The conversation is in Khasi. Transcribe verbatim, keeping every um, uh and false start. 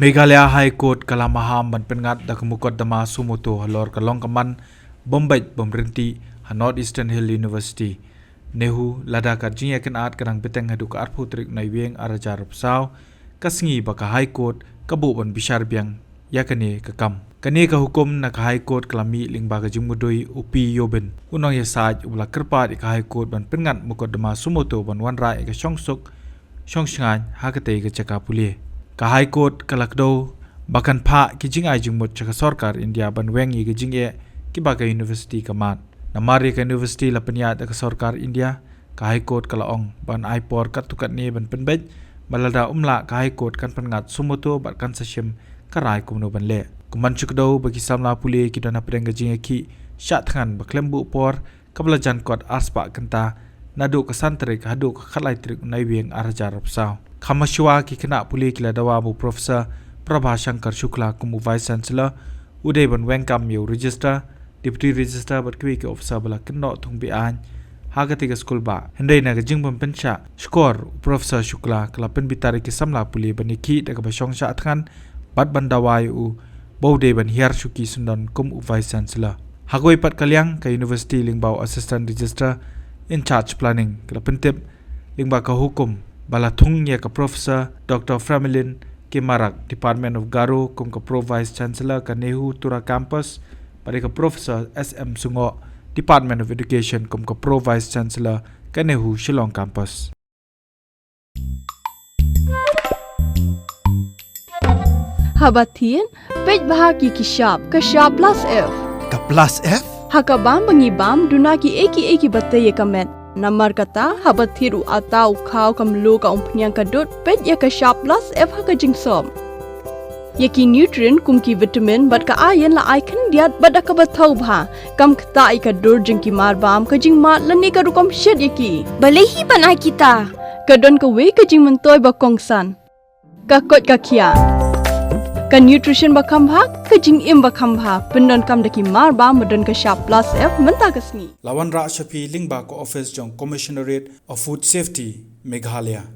Meghalaya High Court ka la maham ban pynngat da ka mukotduma suo motu halor ka long ka man bym beit bym ryntih ha North Eastern Hill University, NEHU, lada ka jingïakynad ka dang bteng haduh ka arphew tarik Naiwieng ar hajar arphew saw, ka sngi ba ka High Court ka buh ban bishar biang ïa kane ka kam. Kane ka hukum na ka High Court ka la mih lyngba ka jingmudui u P Yobin, u nongïasaid uba la kyrpad ïa ka High Court ban pynngat mukotduma suo motu ban wanrah ïa ka shongsuk shongshngaiñ ha katei ka jaka pule. Ka High Court ka la kdew ba kan phah ki jingai jingmut sha ka sorkar India ban weng ïa ki jingeh kiba ka university ka mad. Namar ïa ka university la pynïaid da ka sorkar India, ka High Court ka la ong ban ai por katto katne ban pynbeit, bad lada ym lah ka High Court kan pynngat suo motu bad kan sa shim ka rai kumno ban leh. Kumban shu kdew ba ki samla pule ki don hapdeng ka jingïakhih shah thngan ba khlem buh por, kaba la jan kot arspah kynta, naduh ka san tarik haduh ka khatlai tarik Naiwieng ar hajar arphew saw. Kham shuwa ki khynnah pule ki la dawa ba u Professor Prabha Shankar Shukla kum u Vice Chancellor u dei ban weng kam ïa u Registrar, Deputy Registrar bad kiwei ki officer ba la kynnoh thung beaiñ ha katei ka skul bah. Hynrei na ka jingbym pynshah shkor, u Professor Shukla ka la pynbitar ïa ki samla pule ban ïakhih da kaba shong shah thngan bad ban dawa ïa u ba u dei ban hiar shuki syndon kum u Vice Chancellor. Ha kawei pat ka liang, ka University lyngba u Assistant Registrar in charge Planning ka la pyntip lyngba ka hukum ba la thung ïa ka Professor Doctor Fremelin K Marak, Department of Garo, kum ka Pro Vice Chancellor ka NEHU Tura Campus, bad ïa ka Professor S M Sungoh, Department of Education, kum ka Pro Vice Chancellor ka NEHU Shillong Campus. Haba thied, peit bha ki ki shap, ka shap plus F. Ka plus F? Ha ka bam ba ngi bam, duna ki ei ki ei kiba tei ïa ka met. Namar kata, haba thied u atta u khaw ka mluh ka umphniang ka dud, peit ïa ka shap plus F ha ka jingsop. Ïa ki nutrient kum ki vitamin bad ka iron la ai khyndiat bad da kaba thaw bha. Kam ktah ïa ka dur jong ki marbam, ka jingmad lane ka rukom shet ïa ki. Balei hi ban ai kita? Ka don kawei ka jingmyntoi ba kongsan. Ka koit ka khiah. Ka nutrition ba kham bha, ka jingim ba kham bha. Pyndonkam da ki marbam ba don ka shap plus F mynta ka sngi. La wanrah sha phi lyngba ka office jong Commissionerate of Food Safety, Meghalaya.